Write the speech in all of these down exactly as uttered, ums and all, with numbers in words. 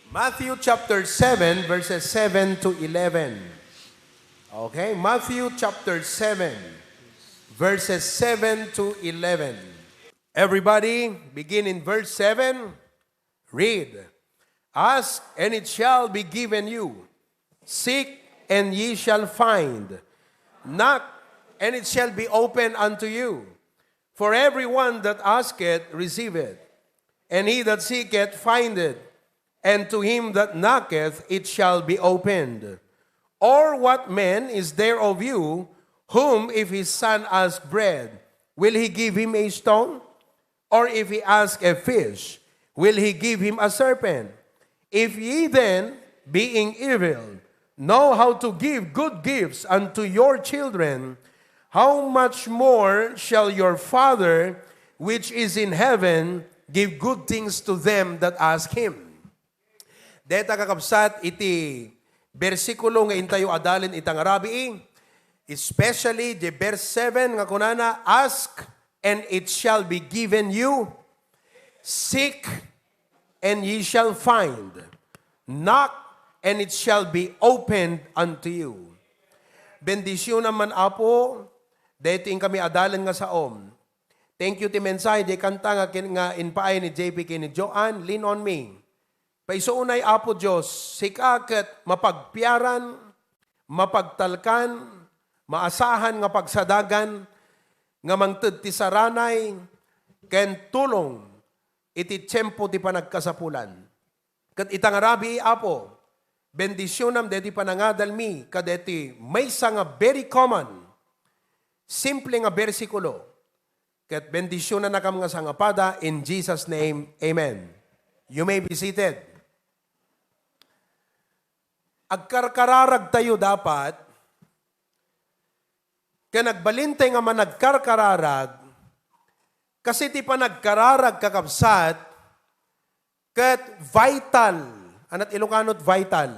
Matthew chapter seven, verses seven to eleven. Okay, Matthew chapter seven, verses seven to eleven. Everybody, begin in verse seven. Read. "Ask, and it shall be given you. Seek, and ye shall find. Knock, and it shall be opened unto you. For every one that asketh, receiveth, and he that seeketh, findeth, and to him that knocketh, it shall be opened. Or what man is there of you, whom, if his son ask bread, will he give him a stone? Or if he ask a fish, will he give him a serpent? If ye then, being evil, know how to give good gifts unto your children, how much more shall your Father which is in heaven give good things to them that ask him?" Deta, kakabsat, iti bersikulo nga intayo adalen ita nga rabii, especially the verse seven nga kunana, "Ask, and it shall be given you. Seek, and ye shall find. Knock, and it shall be opened unto you." Bendisyonam man, Apo, daytoy inkami adalen nga saom. Thank you ti mensahe, di kanta nga kin-, nga impaay ni J P ken ni Joanne, "Lean on Me." Paisuunay, Apo Dios, sika ket mapagpiaran, mapagtalkan, maasahan nga pagsadagan nga mangted ti saranay ken tulong iti tiempo ti panagkasapulan. Ket ita nga rabii, Apo, bendisyonam daytoy panangadalmi kadaytoy maysa nga very common, simple nga bersikulo. Ket bendisyonannakam nga sangapada, in Jesus' name, amen. You may be seated. Agkarkararagtayo dapat, ken agbalintay nga managkarkararag, kasi ti panagkararag, kakabsat, ket vital. Anat Ilocano ti vital?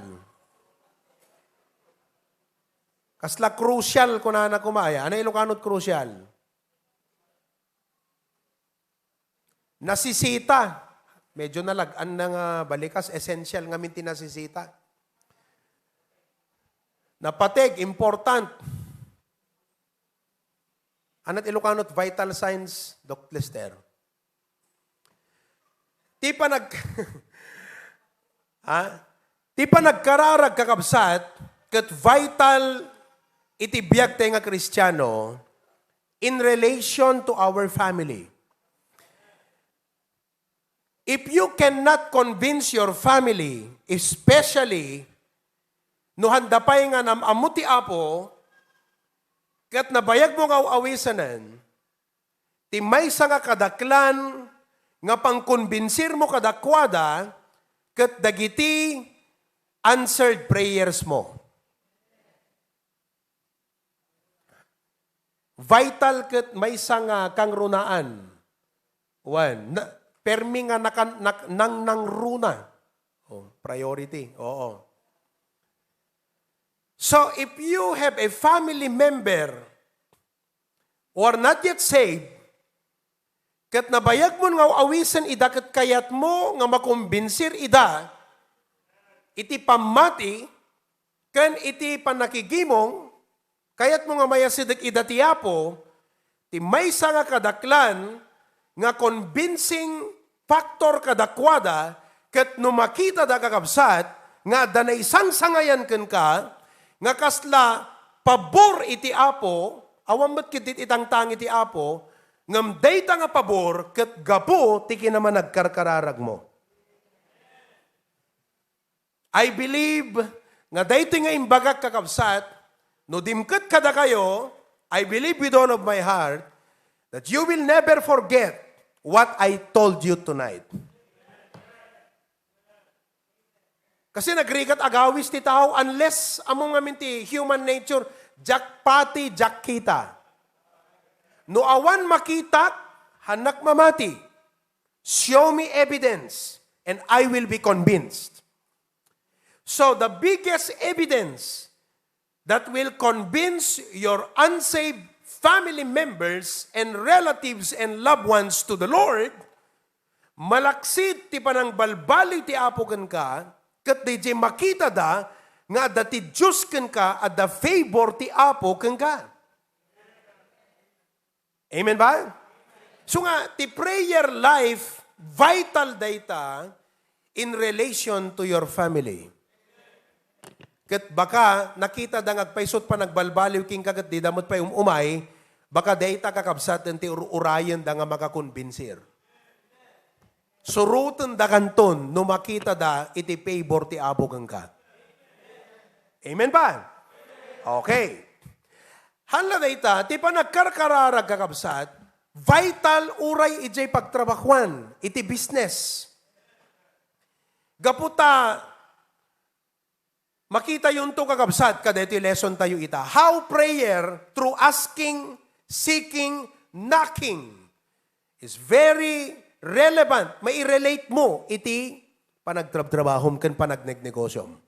Kasla crucial, kunana koma aya. Ano Ilocano ti crucial? Nasisita. Medyo nalag-an na nga balikas. Essential ngamin ti nasisita. Napateg, important. Anat Ilocano ti vital signs, Doc Lester? Ti panag-, ha? Ti panagkararag, kakabsat, ket vital iti biagtay nga Kristiano in relation to our family. If you cannot convince your family, especially no handa pay nga nam-ammo ti Apo, ket nabayagmo nga aw-awisenen, ti maysa nga kadaklan nga pangkonbinsirmo kadakuada ket dagiti answered prayers mo. Vital ket maysa nga kangrunaan. Wen, na, permi nga nakan-, nak-, nangnangruna. Oh, priority. Oo. So, if you have a family member who are not yet saved, ket nabayagmon nga aw-awisen ida ket kayatmo nga makombinsir ida iti pammati ken iti pannakigimong, kayatmo nga mayasideg ida ti Apo, ti maysa nga kadaklan nga convincing factor kadakuada, ket no makitada, kakabsat, nga adda naisangsangayan kenka, nga kasla pabor iti Apo, awan met ketdi ti tangtang iti Apo, ngem dayta nga pabor ket gapu ti kinamanagkarkararagmo. I believe nga daytoy nga imbagak, kakabsat, no dimket kadakayo, I believe with all of my heart that you will never forget what I told you tonight. Kasi nagrigat agawis ti tao, unless ammom ngamin ti human nature, diak pati, diak kita. No awan makitak, hannak mamati. Show me evidence, and I will be convinced. So, the biggest evidence that will convince your unsaved family members and relatives and loved ones to the Lord, malaksid ti panangbalbaliw ti Apo kenka, Ket daydiay makitada nga adda ti Dios kenka, adda favor ti Apo kenka. Amen ba? So nga, ti prayer life, vital dayta in relation to your family. Ket baka nakitada nga agpayso ti panagbalbaliw kenka ket dida met pay um-umay, baka dayta kakabsat ti ur-urayenda nga makakonbinsir. Surotendakanton no makitada iti favor ti Apo kenka. Amen ba? Okay. Haan la dayta, ti panagkarkararag, kakabsat, vital uray idiay pagtrabahuan, iti business. Gapu ta, makitayonto, kakabsat, kadaytoy lesson tayo ita. How prayer through asking, seeking, knocking is very relevant. Mairelate mo iti panagtrabtrabahom ken panagnegnegosiom.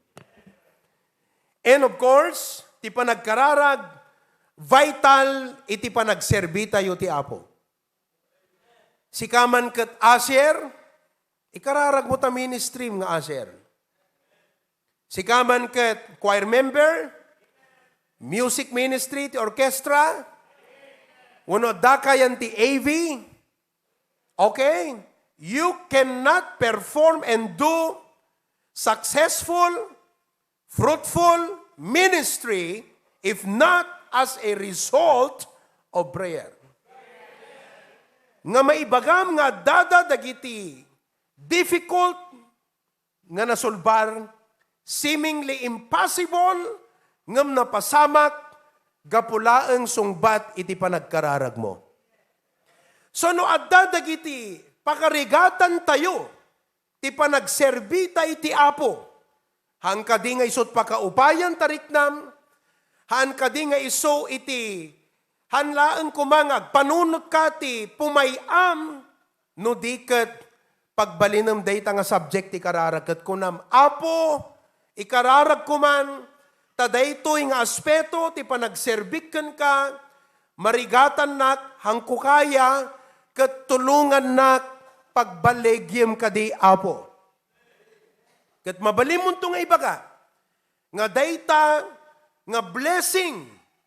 And of course, ti panagkararag, vital iti panagserbi tayo ti Apo. Sika man ket usher, ikararag mo ta ministry nga usher. Sika man ket choir member, music ministry, ti orchestra, wenno adda kayan ti A V, okay? You cannot perform and do successful, fruitful ministry if not as a result of prayer. Nga maibagam nga addada dagiti difficult nga nasulbar, seemingly impossible, ngem napasamak gapu laeng sungbat iti panagkararagmo. So, no adda dagiti pakarigatantayo ti panagserbita iti Apo, haan kadi nga isu ti pakaupayan ta riknam, haan kadi nga isu iti, haan laeng koma nga agpanunot ka ti pumay-am, no di ket pagbalinem dayta nga subject ti ikararag ket kunam, Apo, ikararagko man, ta daytoy nga aspeto ti panagserbik kenka, marigatannak, haanko kaya, ket tulongannak, pagballigim kadi, Apo. Ket mabalinmonto nga ibaga, nga dayta nga blessing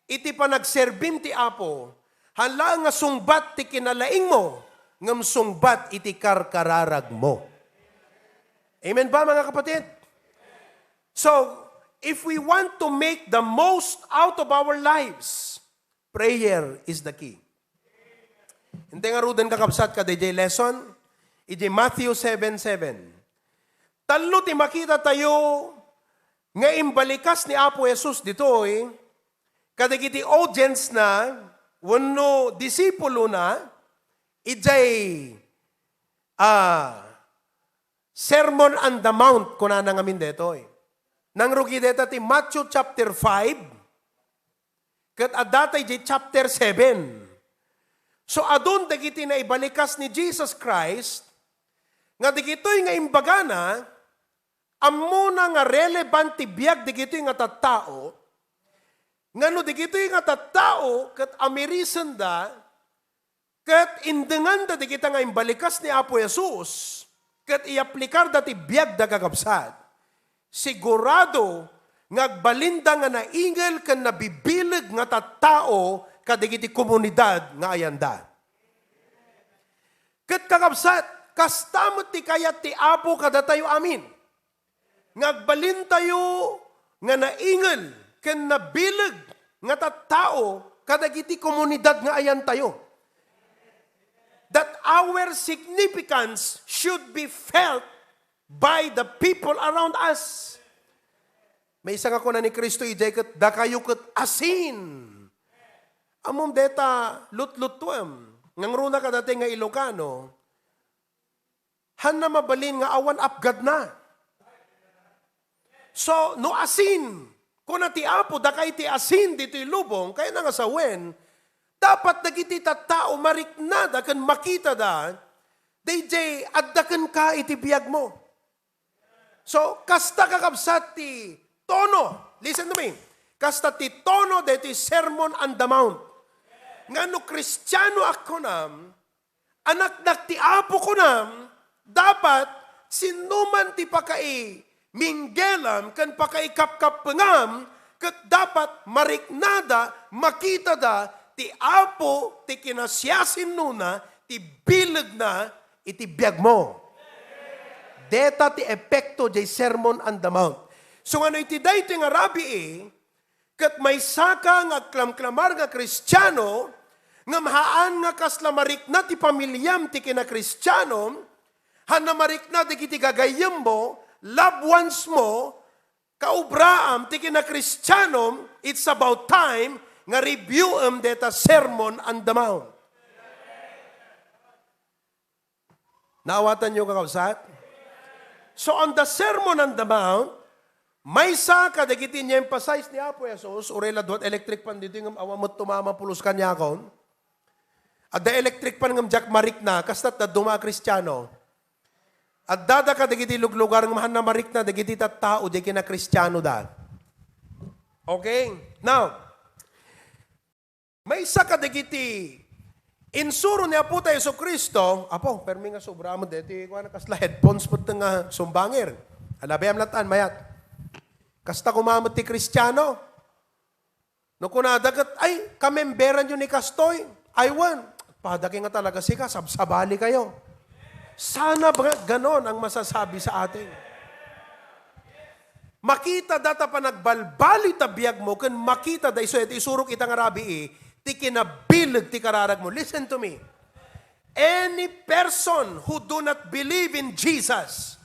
iti panagserbim ti Apo, haan laeng nga sungbat ti kinalaingmo, ngem sungbat iti karkararagmo. Amen ba, mga kapatid? So, if we want to make the most out of our lives, prayer is the key. Intay ngaruden, kakabsat, kadaydiay lesson, iti Matthew seven seven. Tallo ti makitatayo nga imbalikas ni Apo Jesus ditoy kadagiti audience na wenno disipulona idiay, ah, Sermon on the Mount, kunana ngamin detoy. Nangrugi deta ti Matthew chapter five, ket adda tay di chapter seven. So, adun dagiti naibalikas ni Jesus Christ, nga dagitoy nga imbagana, ammona nga relevant ti biag dagitoy nga tattao, nga no dagitoy nga tattao ket amirisenda, ket indenganda dagita nga imbalikas ni Apo Jesus, ket iyaplikarda ti biagda, kakabsat, sigurado nga agbalinda nga naingel ken nabibileg nga tattao kadagiti komunidad nga ayanda. Ket, kakabsat, kasta met ti kayat ti Apo kadatayo amin. Nga agbalintayo nga naingel ken nabileg nga tattao kadagiti komunidad nga ayantayo. That our significance should be felt by the people around us. Maysa nga kuna ni Cristo idiay ket, "Dakayo ket asin." Ammom deta lutluttuem. Ngaruna kadatayo nga Ilocano, haanna mabalin nga awan apgadna. So, no asin, kuna ti Apo, "Dakay ti asin ditoy lubong," kayatna nga sawen, dapat dagiti tattao mariknada ken makitada, daydiay adda kenka iti biagmo. So, kasta, kakabsat, ti tono. Listen to me. Kasta ti tono daytoy Sermon on the Mount. Nga no Kristiano ak kunam, anaknak ti Apo kunam, dapat sinnoman ti pakai-, minggelam ken pakaikapkappengam, ket dapat mariknada, makitada ti Apo ti kinasiasinnona ti bilegna iti biagmo. Deta ti epekto jay Sermon on the Mount. So, ngano iti daytoy nga rabii, ket maysaka nga agklamklamar nga Kristiano, ngem haan nga kasla marikna ti pamiliam ti kinakristianom, haan a marikna dagiti gagayyemmo, loved ones mo, kaubraam ti kinakristianom, it's about time nga reviewem deta Sermon on the Mount. Naawatanyo, kakabsat? So, on the Sermon on the Mount, maysa kadagiti ni-emphasize ni Apo Jesus, uray la duat electric fan ditoy ngem awan met tumama pulos kaniakon. Adda electric fan ngem diak marikna, kasta't dadduma a Kristiano. Addada kadagiti luglugar ngem haan a marikna dagiti tattao, di kinakristianoda. Okay? Now, maysa kadagiti insuro ni Apo ta Jesu-Cristo, Apo, permi nga sobra met deti, kuan, kasla headphones pet nga sumbangir. Alabiam latan, mayat. Kasta koma met ti Kristiano. No kunada ket, "Ay, kamemberan yo ni kastoy?" "Ay, wen." "Padaki nga talaga sika, sabsabali kayo." Sana ba ganon ang masasabi sa atin? Makita data panagbalbaliw ta biag mo, ken makita da isu, isurok ita nga rabii, ti kinabileg ti kararag mo. Listen to me. Any person who do not believe in Jesus,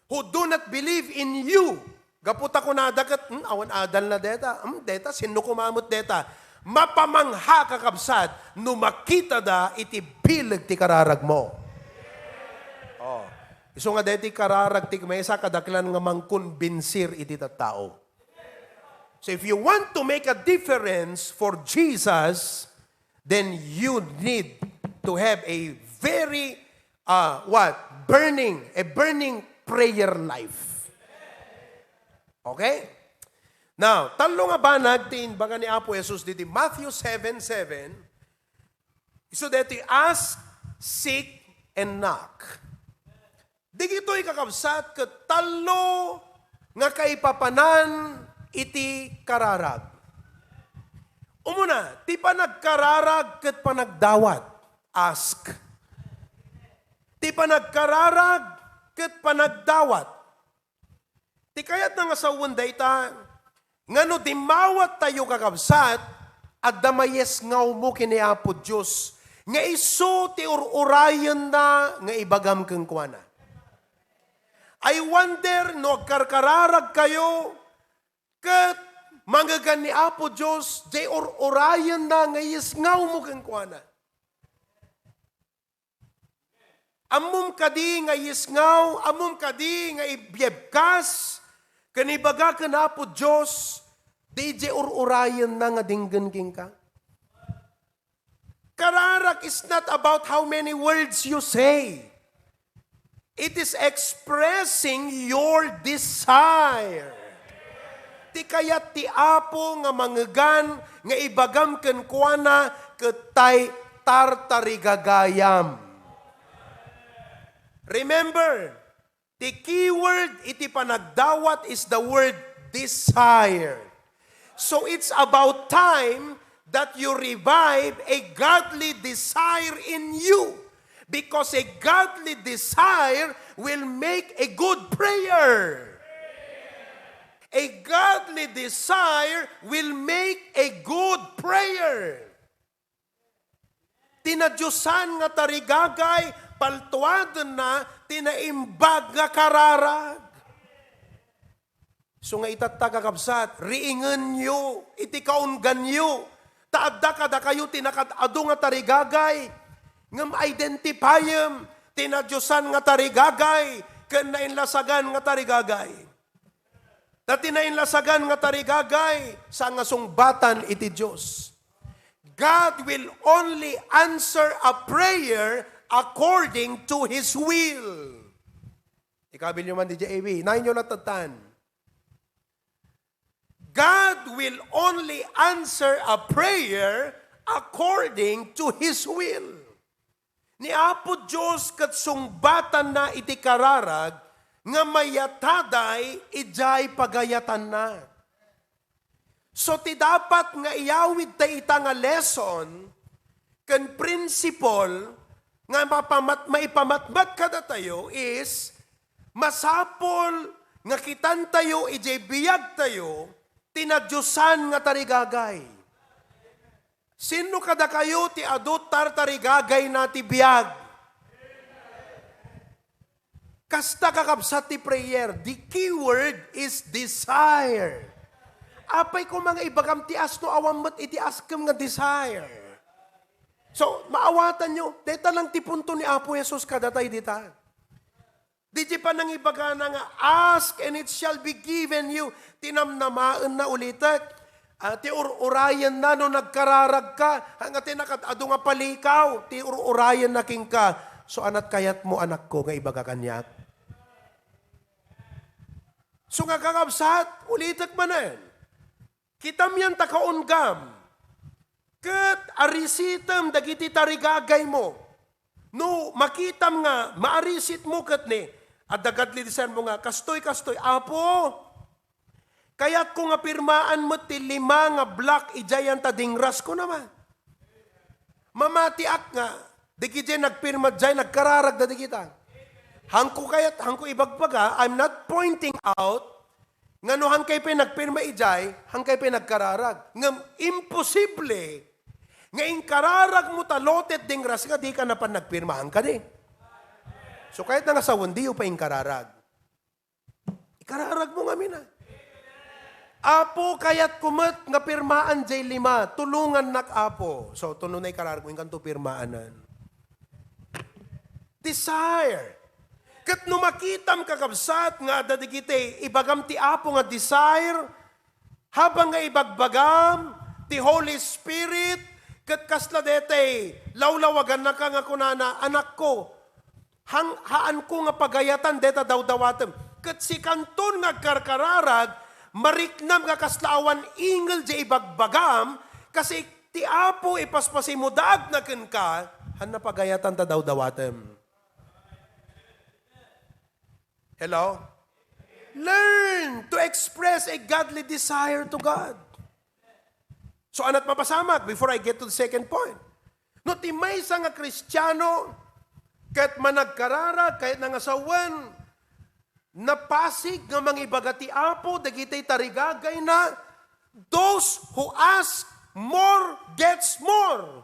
who do not believe in you, gapu ta kunada ket, "Hmm, awan adal na deta. Hmm, deta, sinno koma met deta?" Mapamangha, kakabsat, no makitada iti bileg ti kararag mo. Oh. Isu nga deti kararag ti maysa kadaklan nga mangkonbinsir iti tattao. So if you want to make a difference for Jesus, then you need to have a very, uh, what? Burning, a burning prayer life. Okay? Now, tallo nga banag ti imbaga ni Apo Jesus diti Matthew seven seven. Isu deti, "Ask, seek, and knock." Digitoy, kakabsat, ket tallo nga kaipapanan iti kararag. Umuna, ti panagkararag ket panagdawat. Ask. Ti panagkararag ket panagdawat. Ti kayatna nga sawen dayta, nga no dimmawattayo, kakabsat, adda mayesngawmo ken ni Apo Dios nga isu ti ur-urayenna nga ibagam kenkuana. I wonder no agkarkararagkayo ket mangegan ni Apo Dios jay ur-urayenna nga iyesngawmo kenkuana. Ammom kadi nga iyesngaw, ammom kadi nga ibyebkas, ken ibaga ken Apo Dios, di jay ur-urayenna nga denggen kenka? Kararag is not about how many words you say. It is expressing your desire. Ti kayat ti Apo nga mangegan nga ibagam kenkuana ket tay tartarigagayam. Remember, ti keyword iti panagdawat is the word desire. So it's about time that you revive a godly desire in you, because a godly desire will make a good prayer. A godly desire will make a good prayer. Ti nadiosan nga tarigagay, paltuadenna ti naimbag nga kararag. So nga itatta, kakabsat, riingenyo iti kaungganyo, ta adda kadakayo ti nakaad-adu nga tarigagay, ngem identifyem ti nadiosan nga tarigagay ken nainlasagan nga tarigagay. Ta ti nainlasagan nga tarigagay, saan nga sungbatan iti Dios. God will only answer a prayer according to His will. Ikabilyo man di J A B, nainyo latatan. God will only answer a prayer according to His will. Ni Apo Dios ket sungbatanna iti kararag nga mayataday idiay pagayatanna. So, ti dapat nga iyawid ta ita nga lesson ken principle nga mapamat-, maipamatmat kadatayo is, masapul nga kitantayo idiay biagtayo ti nadiosan nga tarigagay. Sino kadakayo ti adu tartarigagayna ti biag? Kasta, kakabsat, ti prayer, the key word is desire. Apay koma nga ibagam ti ask no awan met iti askem nga desire? So, maawatanyo, deta lang ti punto ni Apo Jesus kadatayo dita. Diay panangibagana nga, "Ask and it shall be given you." Tinamnamaenna ulitek. Ah, ti ur-urayenna no nagkararagka, nga ti nakad-adu nga palikaw, ti ur-urayenna kenka. So, anat kayatmo, anakko, nga ibaga kaniak? So nga, kakabsat, ulitek manen. Kitam yan ta kaunggam. Ket arisitem dagiti tarigagaymo. No makitam nga maarisitmo ket ni, adda gadli di sermo nga, "Kastoy, kastoy, Apo, kayatko nga pirmaan met ti lima nga block idiay ta dingrasko naman." Mamatiak nga, dagiti nagpirma diay, nagkararag dagita. Hangko kayat, hangko ibagbaga, I'm not pointing out nga no hankay pay nagpirma idiay, hankay pay nagkararag. Ngem imposible nga inkararagmo ta loaded dingraska, dika napan nagpirma, hankadi. So, kayatna nga sawen, diyo pay inkararag. Ikararagmo ngamin, a. "Apo, kayatko met nga pirmaan diay lima. Tulongannak, Apo." So, tuno na ikararagmo, inkanto pirmaanen. Desire. Ket no makitam, kakabsat, nga adda dagiti ibagam ti Apo nga desire, habang nga ibagbagam ti Holy Spirit, ket kasla detay lawlawagannaka nga kunana, "Anakko, hang-, haanko nga pagayatan deta dawdawatem." Ket sikanton nga agkarkararag, mariknam nga kasla awan ingel diay ibagbagam, kasi ti Apo ipaspasimo daagna kenka, haanna pagayatan ta dawdawatem. Hello? Learn to express a godly desire to God. So, anat mapasamak before I get to the second point. No ti maysa nga Kristiano ket managkararag, kayatna nga sawen, napasig nga mangibaga ti Apo dagiti tarigagayna, those who ask more gets more.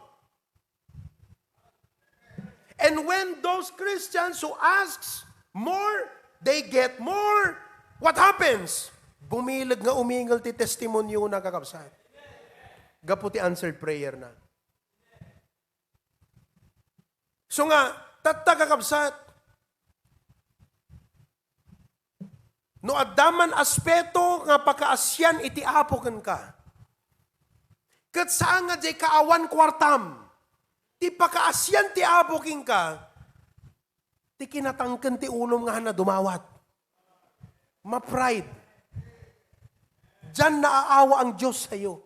And when those Christians who asks more, they get more, what happens? Bumileg nga umingel ti testimonyona, kakabsat. Gapu ti answered prayer na. So nga, tatta, kakabsat, no adda man aspeto nga pakaasian iti Apo kenka, ket saan nga diay kaawan kuartam, ti pakaasian ti Apo kenka, ti kinatangken ti ulom nga haanna dumawat. Ma-pride. Diyan naaawa ang Diyos sa'yo.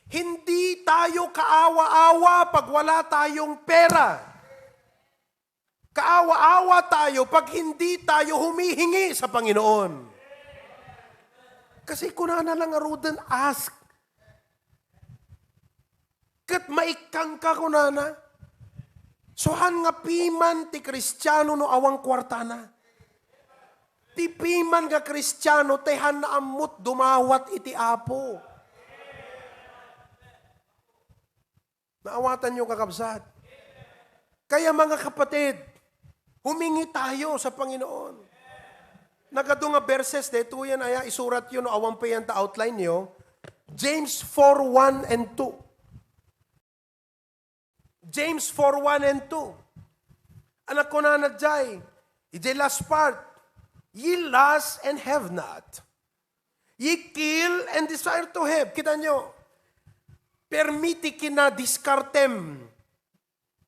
Hindi tayo kaawa-awa pag wala tayong pera. Kaawa-awa tayo pag hindi tayo humihingi sa Panginoon. Kasi kunana lang ngaruden, "Ask." Ket maikkangka, kunana. So, haan nga piman ti Kristiano no awan kuartana. Ti piman nga Kristiano, ti haanna ammot dumawat iti Apo. Naawatanyo, kakabsat? Kaya, mga kapatid, humingi tayo sa Panginoon. Nagadu nga verses, daytoyen aya, isuratyo no awan pay yan ta outline yo. James four one and two. James four one and two. Anak, kunana diay, idiay last part, "Ye lust and have not. Ye kill and desire to have." Kita nyo, permi ti kinadiskartem.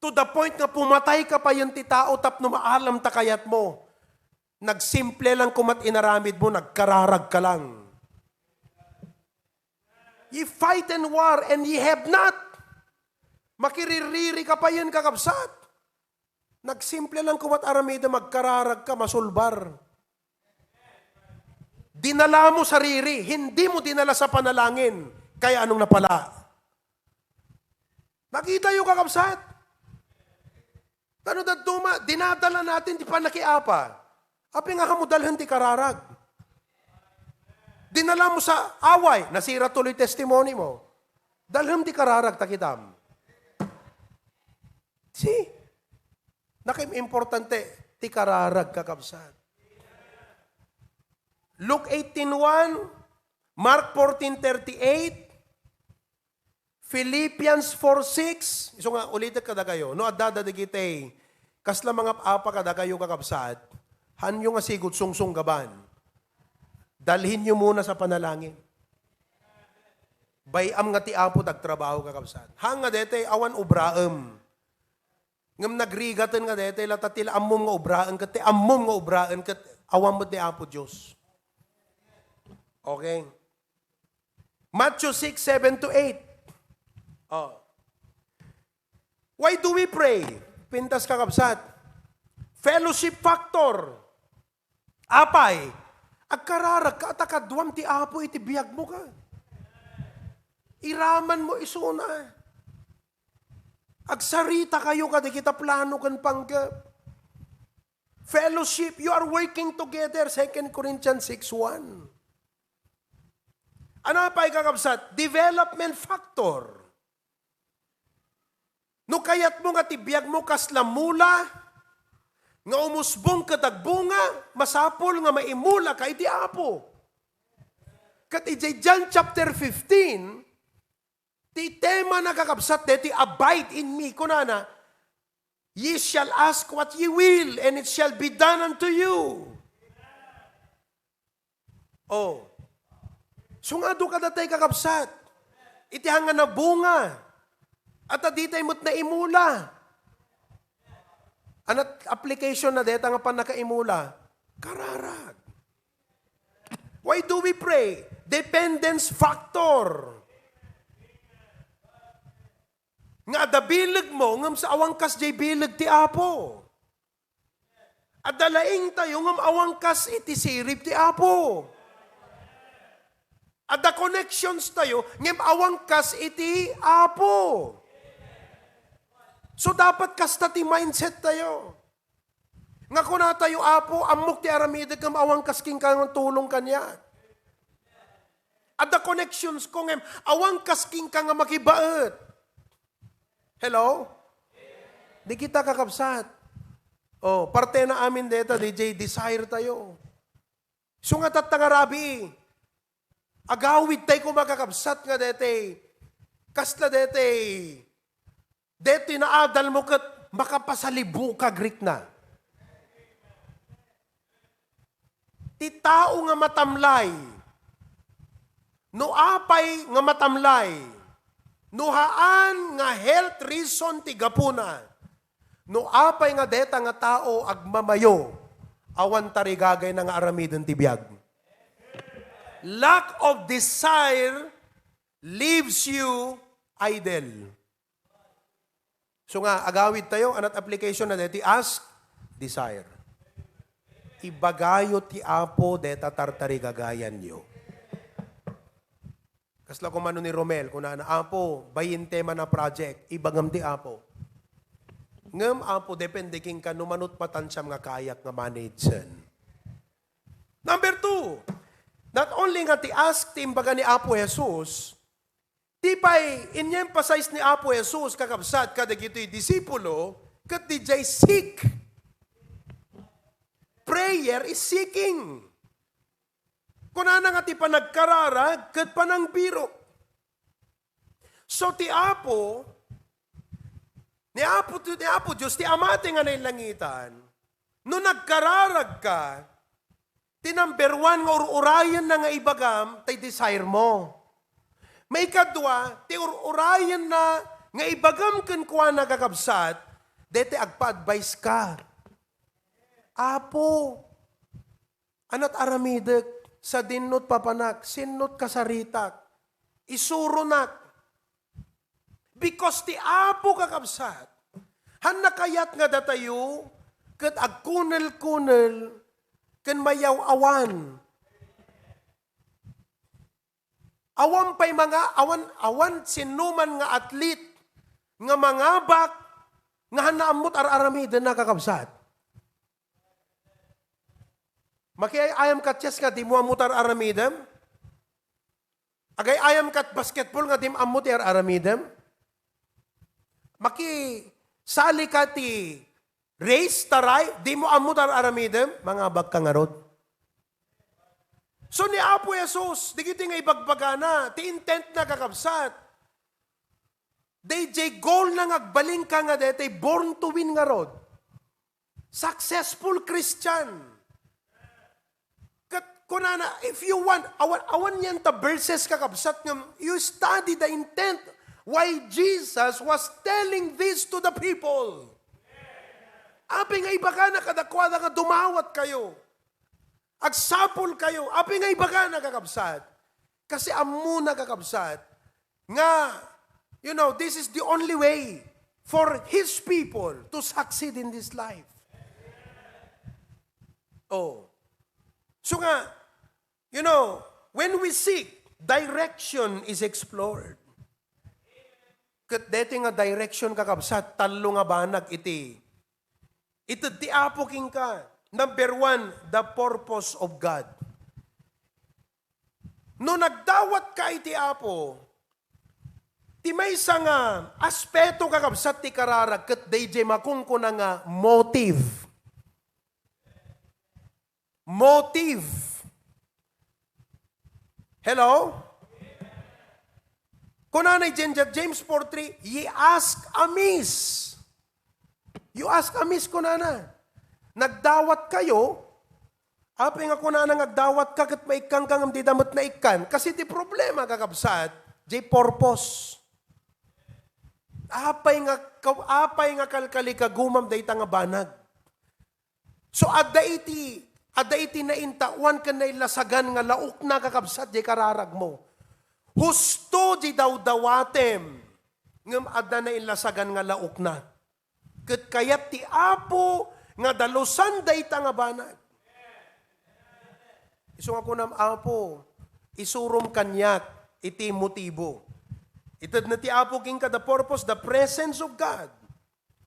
To the point nga pumatay ka payen ti tao tapno maalam ta kayatmo. Nagsimple lang koma ti inaramidmo, nagkararag ka lang. "Ye fight and war and ye have not." Makiririri ka payen, kakabsat. Nagsimple lang koma ti aramidem, agkararag ka, masulbar. Dinala mo sariri, hindi mo dinala sa panalangin. Kaya anong napala? Nakita yo, kakabsat? Tano dadduma, dinadala natin ti panakiapa. Apay nga mo dalhen ti kararag? Dinala mo sa away, nasira tuloy testimony mo. Dalhem ti kararag, ta kitam. See? Nakim importante ti kararag, kakabsat. Luke eighteen one, Mark fourteen thirty-eight, Philippians four six, isu nga, ulitek kadakayo, no adda dagiti kasla mangap-apa kadakayo, kakabsat, hanyo nga sigud sungsunggaban. Dalhinyo muna sa panalangin. Bay-am nga ti Apo dagtrabaho, kakabsat. Haan nga daytoy, awan ubraem. Ngem nagrigaten nga daytoy, la ta ti la ammom nga ubraen, ket ti ammom nga ubraen, ket awan met ni Apo Dios. Okay? Matthew six, seven to eight. Oh. Why do we pray? Pintas, kakabsat. Fellowship factor. Apay, agkararag ka, ta kaduam ti Apo iti biag mo ka. Iraman mo isuna. Agsarita kayo kadagita plano ken panggep. Fellowship, you are working together, Second Corinthians six one. Ano pay, kakabsat? Development factor. No kayat mo nga ti biag mo kasla mula nga umusbong ket agbunga, masapul nga maimula ka iti Apo. Ket idiay John chapter fifteen, ti tema na, kakabsat, deti "Abide in me," kunana, "Ye shall ask what ye will, and it shall be done unto you." Oh. Sungado kadatay, kakabsat. Iti hanga nabunga. At aditay met naimula. Anat application na deta nga pannakaimula? Kararag. Why do we pray? Dependence factor. Nga adda bileg mo, ngem sa awan kas jay bileg ti Apo. Adda laing tayo, ngem awan kas iti sirib ti Apo. Adda connections tayo, ngem awan kas iti Apo. So, dapat kasta ti mindset tayo. Nga kuna tayo, "Apo, ammok ti aramidek, ngem awan kas kenka nga tulong kaniak. Adda connections ko, ngem awan kas kenka nga makibaet." Hello? Di kita, kakabsat. Oh, parte na amin deta, D J, desire tayo. Isu nga tatta nga rabii, agawid tay koma, kakabsat, nga deti, kasla deti, deti naadal mo ket makapasalibuka, Greek na. Ti tao nga matamlay, no apay nga matamlay, no haan nga health reason ti gapuna, no apay nga deta nga tao agmamayo, awan tarigagayna nga aramiden ti biag. Lack of desire leaves you idle. So nga, agawid tayo, anat application na deti, ask, desire. Ibagayo ti Apo deta tartarigagayanyo. Kasla kumano ni Romel, kunana, "Apo, bayinte man a project, ibagam ti Apo." Ngem, Apo, depende kenka no manut matansiam nga kayak nga manageen. Number two, not only nga ti ask ti imbaga ni Apo Jesus, ti pay in-emphasize ni Apo Jesus, kakabsat, kadagitoy disipulo, ket dijay seek. Prayer is seeking. Kunana nga ti panagkararag ket panangbiro. So, ti Apo, ni Apo, ni Apo Dios, ti Ama ti nga nailangitan, no nagkararag ka, ti number one nga ur-urayenna nga ibagam, tay desire mo. Maikadua, ti ur-urayenna nga ibagam kenkuana, kakabsat, deti agpa-advise ka. Apo, anat aramidek, sadinot papanak, sinnot kasaritak, isuronak. Because ti Apo, kakabsat, han nakayat nga datayo ket agkunelkunel ken mayaw-awan. Awan pay manga, awan, awan sinuman nga athlete nga mangabak nga haan ammot ar-aramidenna, kakabsat. Makiay-ayam ka chess nga dimo ammot ar-aramidem? Agay-ayam kat basketball nga dim ammo ti ar-aramidem? Makisali ka ti race, taray, dimo ammo ti ar-aramidem? Mangabak ka ngarud. So ni Apo Jesus, digiti nga ibagbagana, ti intent na, kakabsat. Dayjay goal na nga agbalin ka nga daytay born to win ngarud. Successful Christian. Ket kunana, if you want, awan, awan yan ta verses, kakabsat, nga you study the intent why Jesus was telling this to the people. Apay nga ibagana kadakuada nga dumawat kayo. Agsapul kayo. Apay nga ibagana, kakabsat? Kasi ammona, kakabsat, nga, you know, this is the only way for his people to succeed in this life. Oh. So nga, you know, when we seek, direction is explored. Ket deti nga direction, kakabsat, tallo nga banag iti ited ti Apo kenka. Number one, the purpose of God. No nagdawat ka iti Apo, ti maysa nga aspeto, kakabsat, ti kararag ket dayjay makunkuna nga motive. Motive. Hello? Kunana ni Jen-, James four three, "Ye ask amiss." You ask amiss, kunana. Nagdawat kayo, apay nga kunana nga agdawat ka ket maikkan ka ngem dida met naikkan? Kasi ti problema, kakabsat, jay purpose. Apay nga, apay nga kalkalikagumam dayta nga banag? So, adda iti, adda iti naintawan ken nailasagan nga laokna, kakabsat, jay kararagmo. Husto jay dawdawatem, ngem adda nailasagan nga laokna. Ket kayat ti Apo nga dalusan dayta nga banag. Isu nga kunam, "Apo, isurom kaniak iti motibo." Itedna ti Apo kenka the purpose, the presence of God.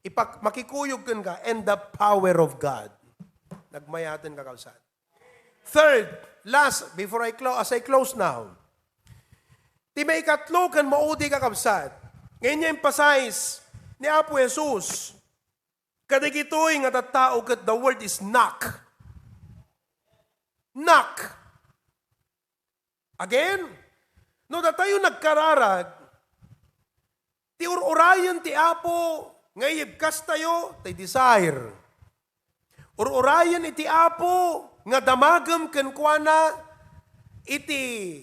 Ipak-, makikuyog kenka, and the power of God. Nagmayaten, kakabsat. Third, last, before I close, as I close now, ti maikatlo ken maudi, kakabsat, nga in-emphasize ni Apo Jesus kadagitoy nga tattao ket the word is knock. Knock. Again, no datayo nagkararag, ti ur-urayen ti Apo nga iyebkastayo, ti desire. Ur-urayen iti Apo nga damagem kenkuana iti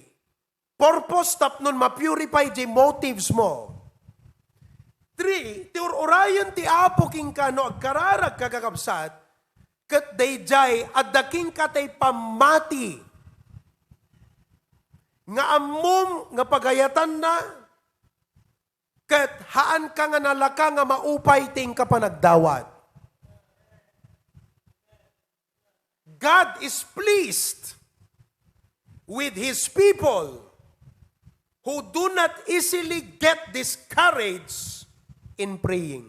purpose tapno ma-purify jay motives mo. Three, ti ur-urayen ti Apo kenka no agkararag ka, kakabsat, ket dayjay adda kenka tay pammati nga ammom nga pagayatanna, ket haanka nga nalaka nga maupay ti inka panagdawat. God is pleased with His people who do not easily get discouraged in praying.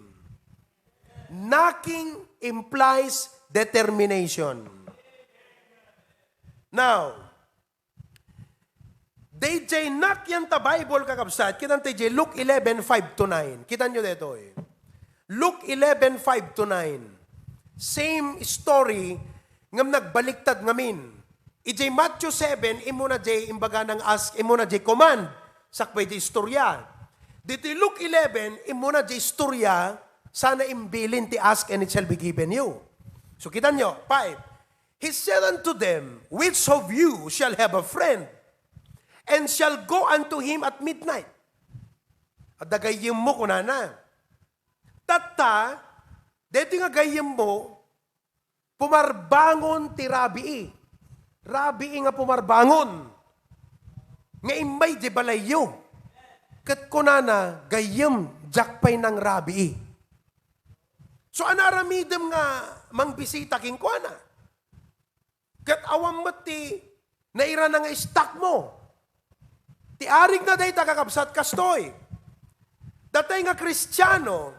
Knocking implies determination. Now, dayjay knock yan ta Bible, kakabsat, kitan ta idiay Luke eleven five to nine. Kitanyo daytoy. Luke eleven five to nine. Same story, ngem nagbaliktad ngamin. Idiay Matthew seven, immuna jay imbagana nga ask, immuna jay command, sakbay jay istorya. Ditoy Luke eleven, immuna jay istorya, sana imbilin ti ask and it shall be given you. So, kitanyo, five. He said unto them, "Which of you shall have a friend, and shall go unto him at midnight?" Adda gayyemmo, kunana. Tatta, daytoy nga gayyemmo, pumarbangon ti rabii. Rabii nga pumarbangon. Nga immay di balayyo. Ket kunana, "Gayyem, diak pay nangrabii." So, anaramidem nga mangbisita kenkuana. Ket awan met ti nairana nga stock mo. Ti arigna dayta, kakabsat, kastoy. Datay nga Kristiano,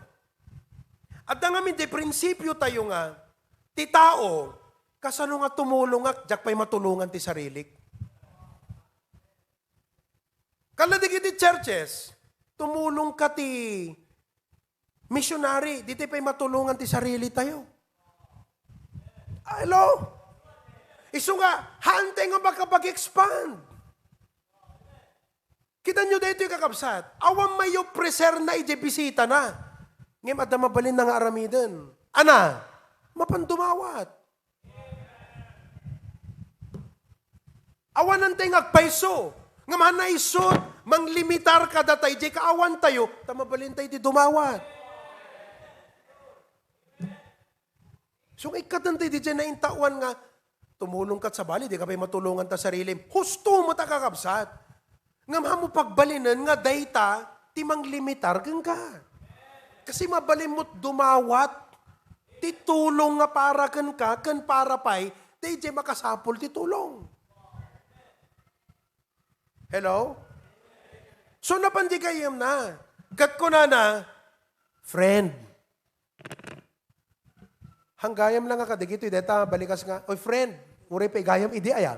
adda ngamin ti prinsipio tayo nga, ti tao, kasano nga tumulongak, diak pay matulongan ti sarilik. Kala dagiti churches, tumulong ka ti missionary, di tayo pay matulongan ti sarili tayo. Ah, hello? Isu nga, haantay nga makapag-expand. Kita nyo daytoy, kakabsat. Awan mayo preserna iti bisita na. Ngem adda mabalin na nga aramiden. Ana, mapan dumawat. Awanan tay nga agpayso. Ngem han naisut, manglimitar kadata idiay kaawan tayo, ta mabalin tayo ti dumawat. So, nga ikkaten tayo, di dyan naintawan nga, tumulong kat sa bali, di ka pa'y matulungan ta sarilim. Husto mo ta, kakabsat. Ngem haanmo pagbalinen nga dayta ti manglimitar kenka. Kasi mabalin mo't dumawat ti tulong nga para kenka ken para pay daydiay makasapul ti tulong. Hello? So, napan di gayyemna. Ket kunana, "Friend, hanggayam lang nga kadagitoy dayta balikas nga, oy, friend, uray pay gayam idi aya?"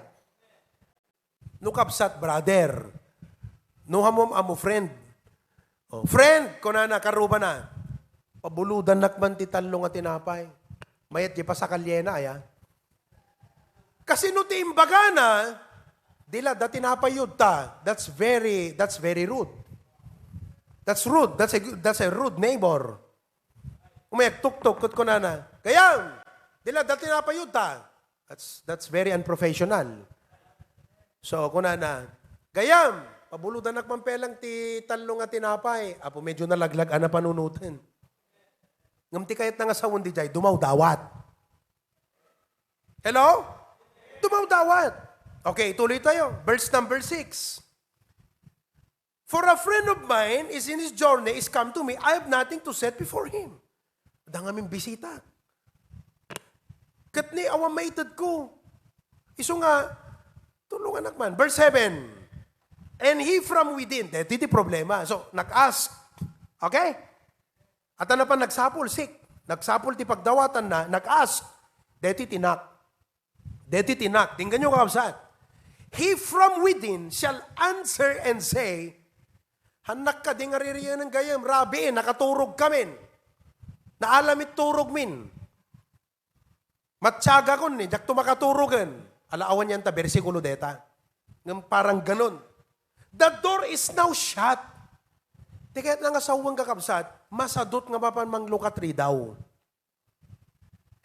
No kabsat, brother. No hamom-amo, friend. Oh, friend, kunana, karubana, "Pabulodannak man ti tallo nga tinapay. Mayat di pasakalyena, aya?" Kasi no ti imbagana, "Dila, da tinapay yud ta." That's very, that's very rude. That's rude. That's a, that's a rude neighbor. Umayag tuktok, ket kunana, "Gayam, dila, da tinapay yud ta." That's, that's very unprofessional. So, kunana, "Gayam, pabulodannak man pay lang ti tallo nga tinapay." Apo, medyo nalaglag a napanunoten. Ngem ti kayatna nga sawen diay, dumawdawat. Hello? Dumawdawat. Okay, tuloy tayo. Verse number six. "For a friend of mine is in his journey, is come to me. I have nothing to set before him." Adda ngamin bisita. Ket ni awan maitedko. Isu nga, tulunganak man. Verse seven. "And he from within." Deti ti problema. So, nag-ask. Okay? At ano pa nagsapul? Seek. Nagsapul ti pagdawatanna, nag-ask. Deti ti knock. Deti ti knock. Dinggan nyo, kakabsat. "He from within shall answer and say," Hannak kadi nga ririenen gayem, "Rabi, nakaturog kamin. Naalam it turog min. Matiagakon ni, diakto makaturogen." Ala, awan yan ta bersikulo deta. Ngem parang ganon. "The door is now shut." Ti kayatna nga sawen, kakabsat, masadut nga mapan manglukat ridaw.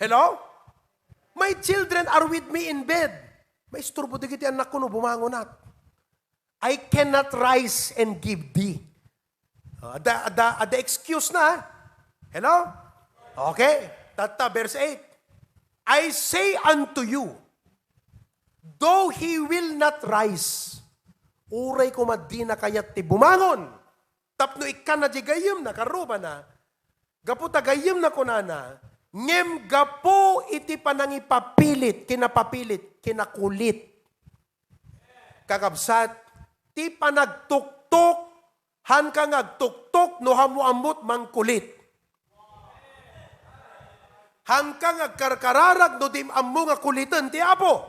Hello? "My children are with me in bed." Maisturbo dagiti annakko no bumangonak. "I cannot rise and give thee." Ah, adda, adda, adda excuse na. Hello? Okay. Tatta, verse eight. "I say unto you, though he will not rise," uray koma dina kayat ti bumangon, tapno ikkanna di gayyemna, karrubana, gapu ta gayyemna kunana, ngem gapu iti panangipapilit, kinapapilit, kinakulit. Kakabsat, ti panagtuktok, hanka nga agtuktok no ammo-ammot mangkulit. Hanka nga agkarkararag no di ammo nga kuliten ti Apo.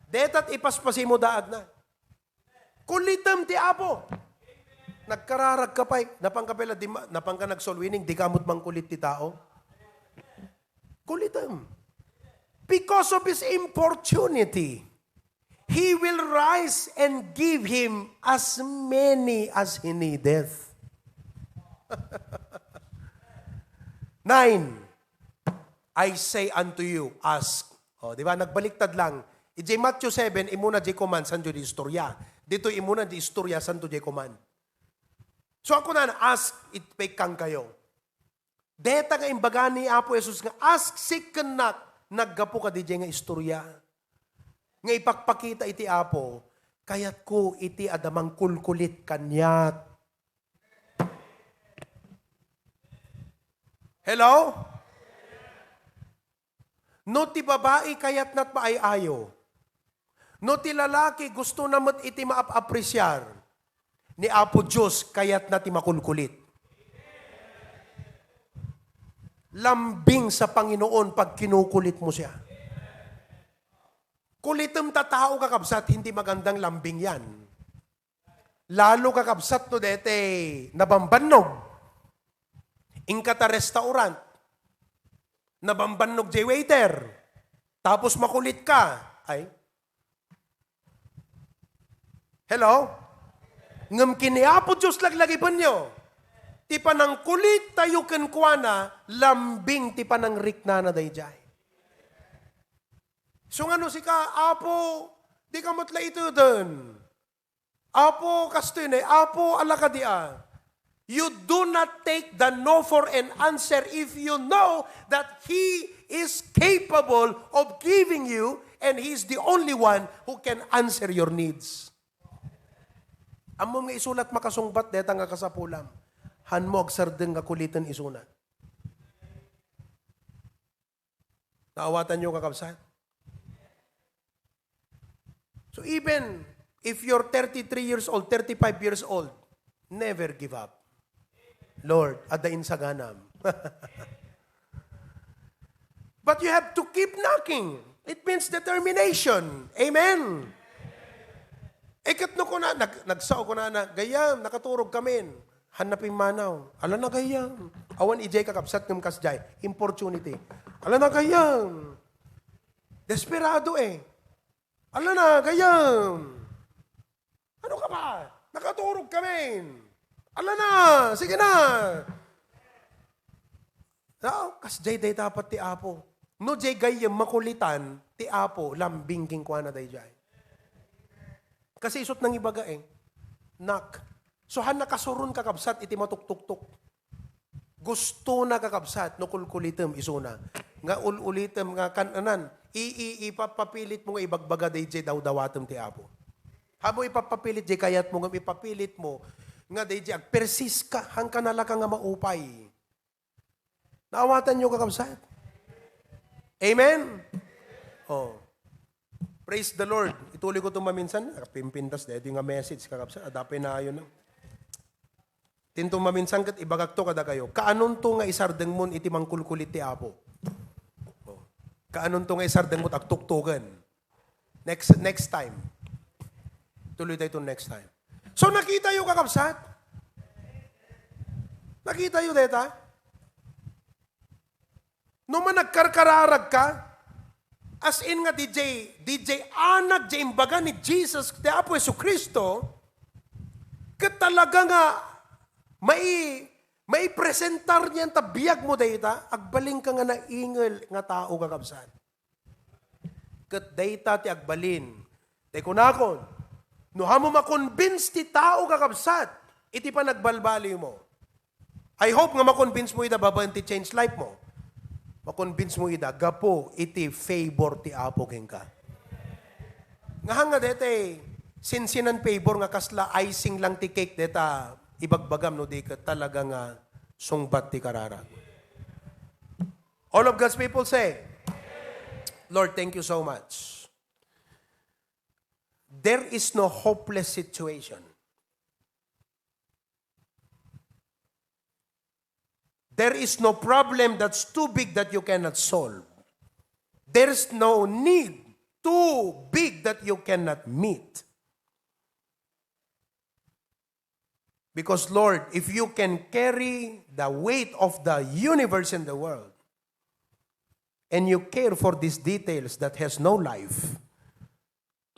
Detat ipaspasimo daagna. Kulitem ti Apo. Nagkararag ka pay, napangka pay la, di ma-, napangka nagsoul winning, di ka amot mangkulit ti tao. Kulitem. Because of his importunity, he will rise and give him as many as he needeth. Nine, "I say unto you, ask." O, di ba? Nagbaliktad lang. Idiay Matthew seven, immuna di command, santo di istorya. Dito immuna di istorya, santo di command. So, ako na, "Ask, it may kangkayo." Deta nga imbaga ni Apo Jesus nga, "Ask, seek, ken knock," naggapu kadi nga istorya. Nga ipakpakita iti Apo, kayatko iti adda mangkulkulit kaniak. Hello? No ti babai kayatna ti maay-ayo, No ti lalaki gustona met iti maap-apresiar ni Apo Dios, kayatna ti makulkulit. Lambing sa Panginoon pag kinukulit mo siya. Kulitem ta tao, kakabsat, hindi magandang lambing yan. Lalo, kakabsat, no dete nabambannog. Inka ta restaurant. Nabambannog jay waiter. Tapos makulit ka. Ay. Hello? Ngem ken ni Apo Dios laglagipenyo. Ti panangkulit tayo kenkuana, lambing ti panangriknana daydiay. So nga no sika, "Apo, di ka met la iteden. Apo, kastoy ne. Apo, ala kadi a." You do not take the no for an answer if you know that He is capable of giving you and He is the only one who can answer your needs. Ammom nga isu la ti makasungbat deta nga kasapulam. Hanmo agsardeng nga kuliten isuna. Naawatanyo, kakabsat? So even if you're thirty-three years old, thirty-five years old, never give up. Lord, adda insaganam. But you have to keep knocking. It means determination. Amen. Eh, ket no kuna, nag-, nagsao kunana, "Gayyem, nakaturog kamin." Hanna pimmanaw. Ala na gayyem. Awan idiay, kakabsat, ngem kasdiay. Importunity. Ala na gayyem. Desperado eh. Ala na gayyem. Ano ka ba? Nakaturog kamin. Ala na. Sige na. No, kasdiay dayta pay ti Apo. No, jay gayyem makulitan, ti Apo, lambing kenkuana daydiay. Kasi isut nangibaga eh. Nak. So, han nakasuron, kakabsat, iti matuktuktok. Gustona, kakabsat, no kulkulitem isuna. Nga ul-ulitem nga kan-anan, i-, i-, ipapapilit mo nga ibagbaga daydiay dawdawatem ti Apo. Hanmo ipapapilit jay kayat mo, ngem ipapilit mo nga daydiay agpersist ka, han ka nalaka nga maupay. Naawatanyo, kakabsat? Amen? Oh. Praise the Lord. Ituloy ko to maminsan. Nakapimpintas daytoy nga message, kakabsat. Adda pay nayon na. Tinto maminsan ket ibagakto kadakayo. Kaanonto nga isardengmon iti mangkulkulit ti Apo? Oh. Kaanonto nga isardengmo agtuktoken? Next, next time. Tuloy tayo to next time. So, nakitayo, kakabsat? Nakitayo dayta? No managkarkararag ka, as in nga, D J, D J anak, D J imbaga ni Jesus, ti Apo Jesu-Cristo, ket talaga nga mai-, maipresentar niyan ta biag mo dayta, agbalin ka nga naingel nga tao, kakabsat. Ket dayta ti agbalin. Tay kunakon, no hanmo makonbins ti tao, kakabsat, iti panagbalbaliw mo. I hope nga makonbins mo ida babaen ti change life mo. Makonbins mo ida gapu iti favor ti Apo kenka. Nga hanga dete, sinsinan favor nga kasla icing lang ti cake deta ibagbagam no di ket talaga nga sungbat ti kararag. All of God's people say, "Lord, thank you so much." There is no hopeless situation. There is no problem that's too big that you cannot solve. There's no need too big that you cannot meet. Because, Lord, if you can carry the weight of the universe and the world, and you care for these details that has no life,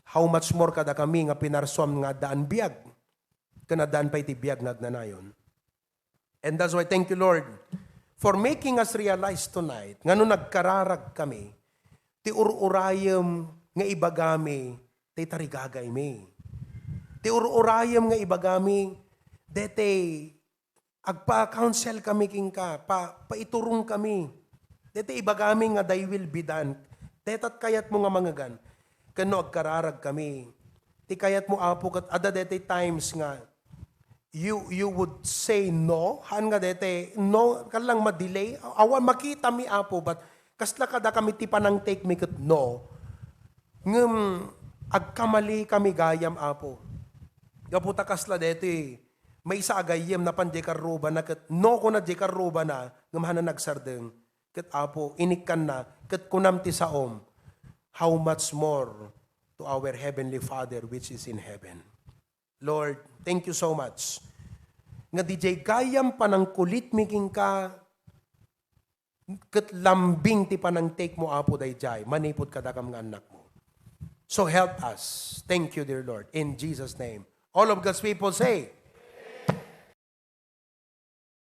how much more kadakami nga pinarsuam nga addaan biag, ken addaan pay ti biag nga agnanayon. And that's why, thank you, Lord, for making us realize tonight nga no nagkararag kami, ti ur-urayem nga ibagami, ti tarigagaymi. Ti ur-urayem nga ibagami, dete agpa-counsel kami kenka, pa-, paiturong kami. Dete ibagami nga thy will be done. Deta ti kayatmo nga mangngegan. Ken no agkararag kami. Ti kayatmo, Apo, ket adda dete times nga you, you would say no. Haan nga dete, no, kasla madelay. Awan, makitami, Apo, but kasla kadakami ti panang-take mi ket no. Ngem, agkamali kami gayam, Apo. Gapu ta kasla deti, maysa a gayyem napan diay karrubana ket no kuna diay karrubana, ngem haanna nagsardeng. Ket Apo, inikkanna, ket kunam ti saom, how much more to our Heavenly Father which is in heaven. Lord, thank you so much. Nga diay gayam panangkulitmi kenka, ket lambing ti panangtake mo, Apo, daydiay, manipud kadakam nga annakmo. So help us. Thank you, dear Lord. In Jesus' name. All of God's people say,